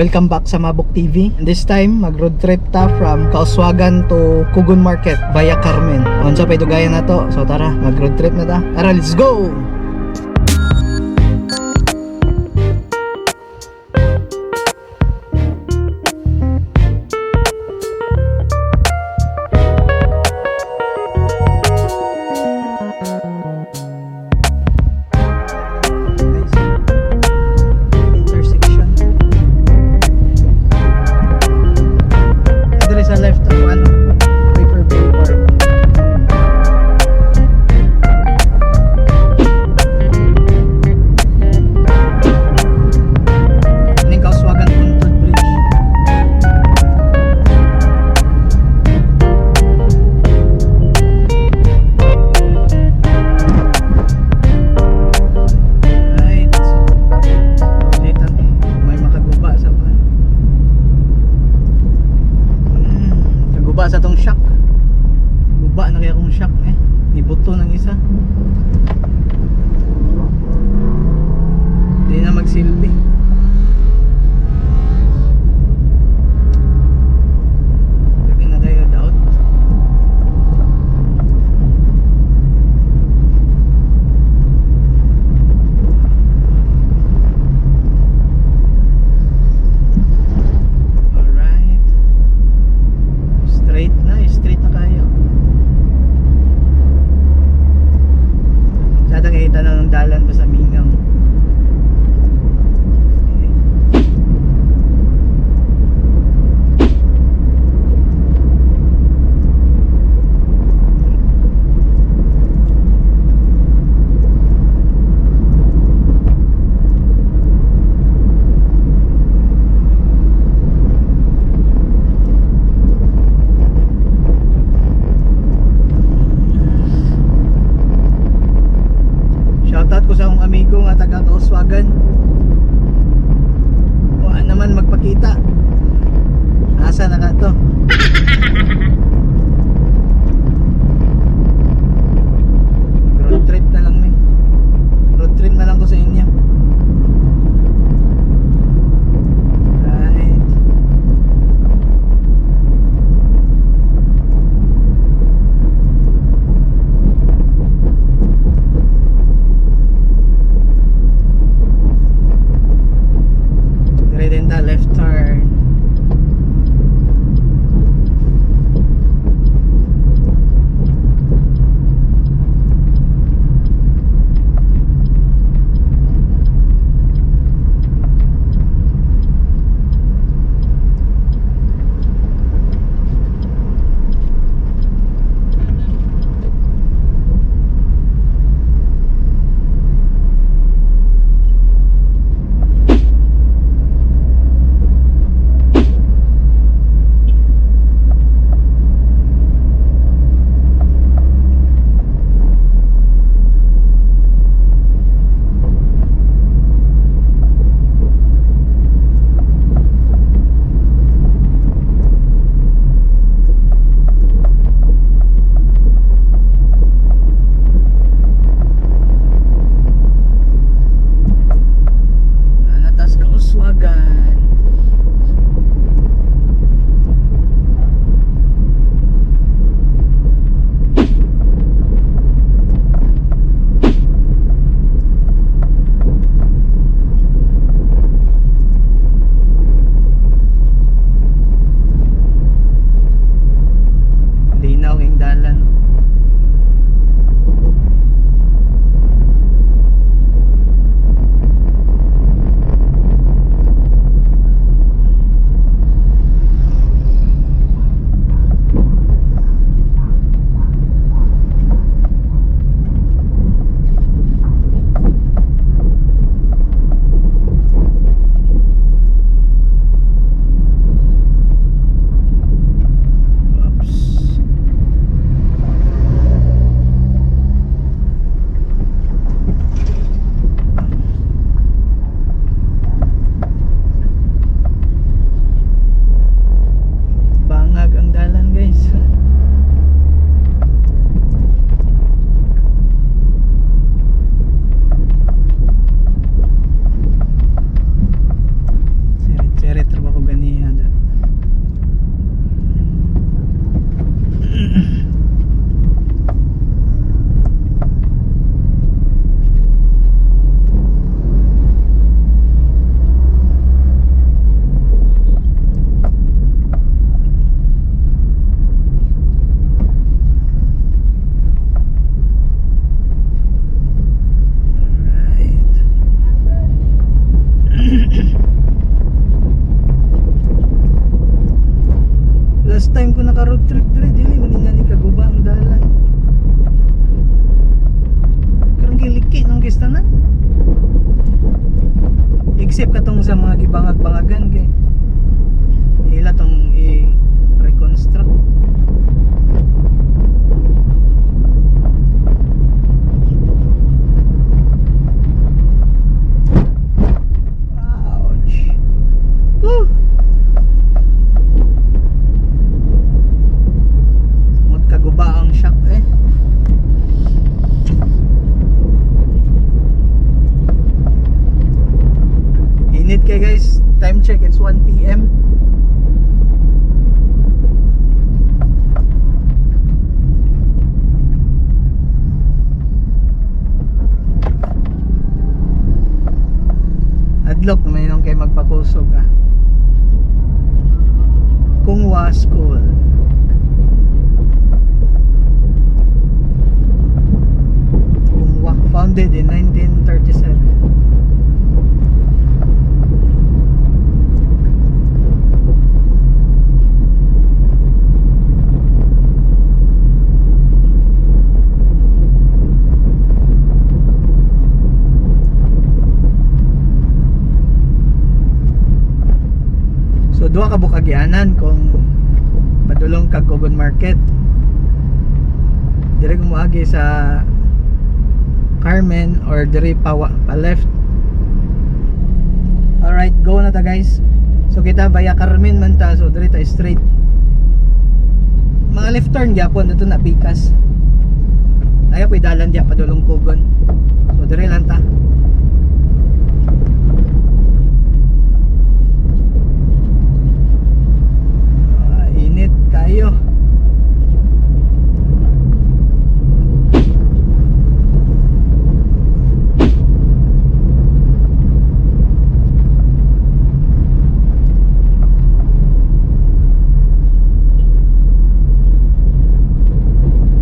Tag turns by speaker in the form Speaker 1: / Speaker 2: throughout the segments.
Speaker 1: Welcome back sa Mabok TV. And this time, mag road trip ta from Kauswagan to Kugon Market via Carmen. Unsa pay dugayan na to? So tara, mag road trip na ta. Tara, let's go! Guys, intersection. Diri sa left ang ano, Paper Bay Park. Ning Kauswagan Puntod Bridge. Right. Ulitan eh. May makaguba sa pan. Kaguba sa tong shock. Guba na kaya akong shock eh. Nibuto ng isa. Hindi na magsilbi. Pwede na kayo doubt. Alright. Straight na kayo. Sada kayo na ng dalan pa sa Mingaw. Okay. Shoutout ko sa akong amigo nga taga Kauswagan. Wala naman magpakita. Asa na ka to? Road trip na lang may. Road trip na lang ko sa inyo. Right. First time ko naka road trip dire, dili man ni kaguba ang dalan. Karon giliki nung gistanan. Except katong sa mga gibangag-bangagan kay ila tong i-reconstruct. Ouch. Woo! Mut kaguba ang shock eh. Init kay, guys. Time check, it's 1 p.m. Adlok may nung kay magpakusog ah. Kungwa School. Kungwa, founded in 1937. So duha ka buok agianan kung padulong kag Cogon Market. Dire kung moagi sa Carmen or dire pa left. Alright, go na ta, guys. So kita via Carmen man ta, so dire ta straight. Mga left turn gyapon dito na pikas. Ayaw po dalan diya padulong Cogon. So dire lang ta. Ah, init kayo.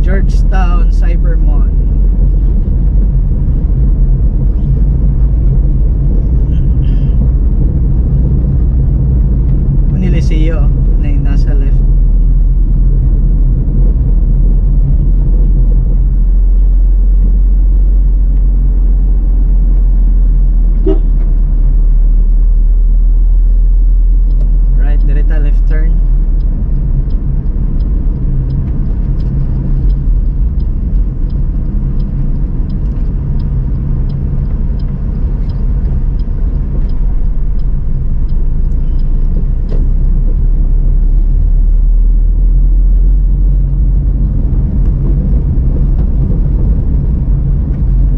Speaker 1: Georgetown Cybermall. Uniliseo na yung nasa left. Right, direta left turn.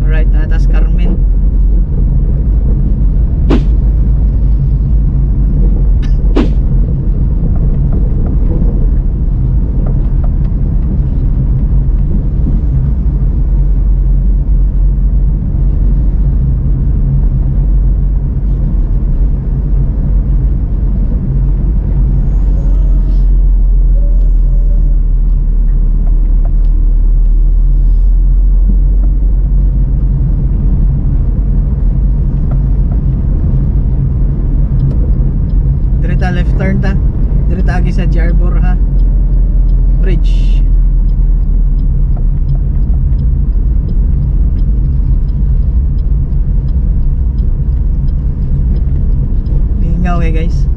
Speaker 1: Alright, natas Carmen. Direta left turn ta. Direta agi sa Jarbor ha. Bridge. Lingaw eh, guys.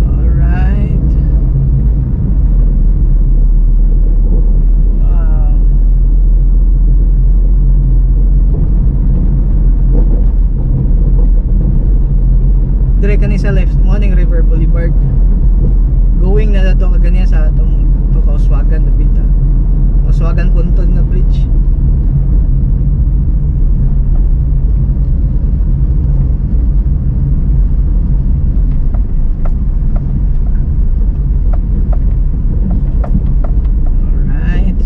Speaker 1: Alright. Wow. Dire kani sa left, Morning River Boulevard. Going na dato kaganiya sa atong to Kauswagan dapita. Kauswagan Puntod na bridge. Alright.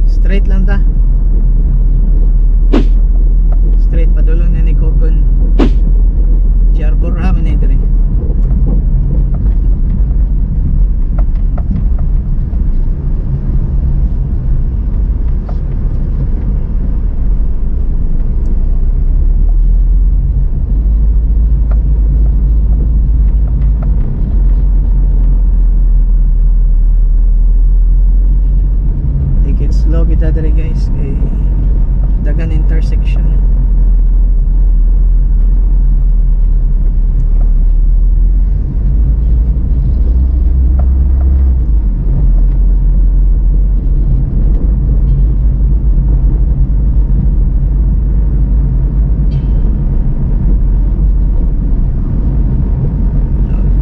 Speaker 1: Straight lang ta. Straight padulong na ni Cogon. Kalsada diri, guys, kay daghan intersection.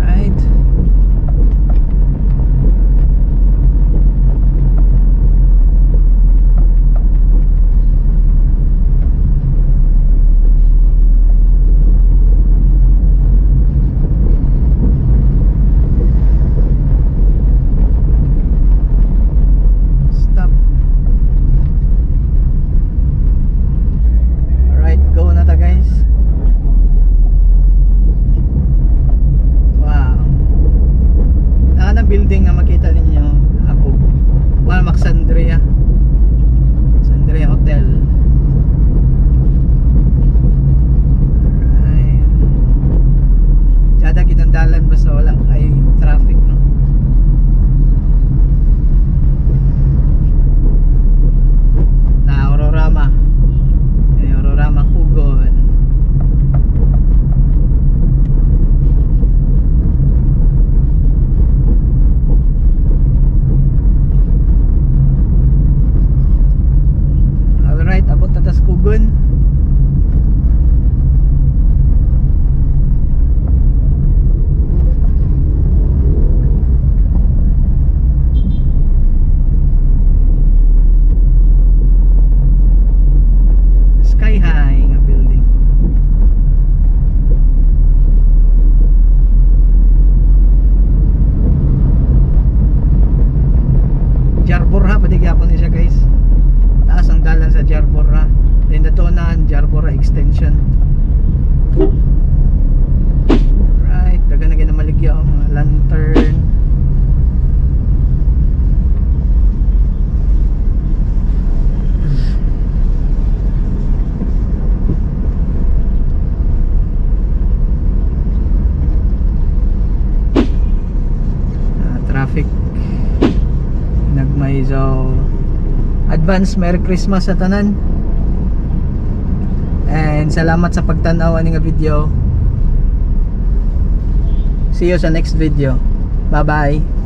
Speaker 1: Alright. Stop. Alright, go na ta, guys. Wow. Naa na building nga makita ninyo ako. Wala Maxandrea. Sandrea Hotel. Alright. Tsada kitang dalan basta wala ay traffic, no. Na Aurorama. Eh, Aurorama Kugon. Alright, abot na tas Kugon. Sky high nga building. Jarborha pati gyapon ni siya, guys. Taas ang dalan sa Jarborha. Then natunahan Jarborha extension. Right, daghan na ginamaligya ang mga lantern. Ah, traffic nagmay, so advance Merry Christmas sa tanan and salamat sa pagtanaw ani nga video. See you sa next video. Bye bye.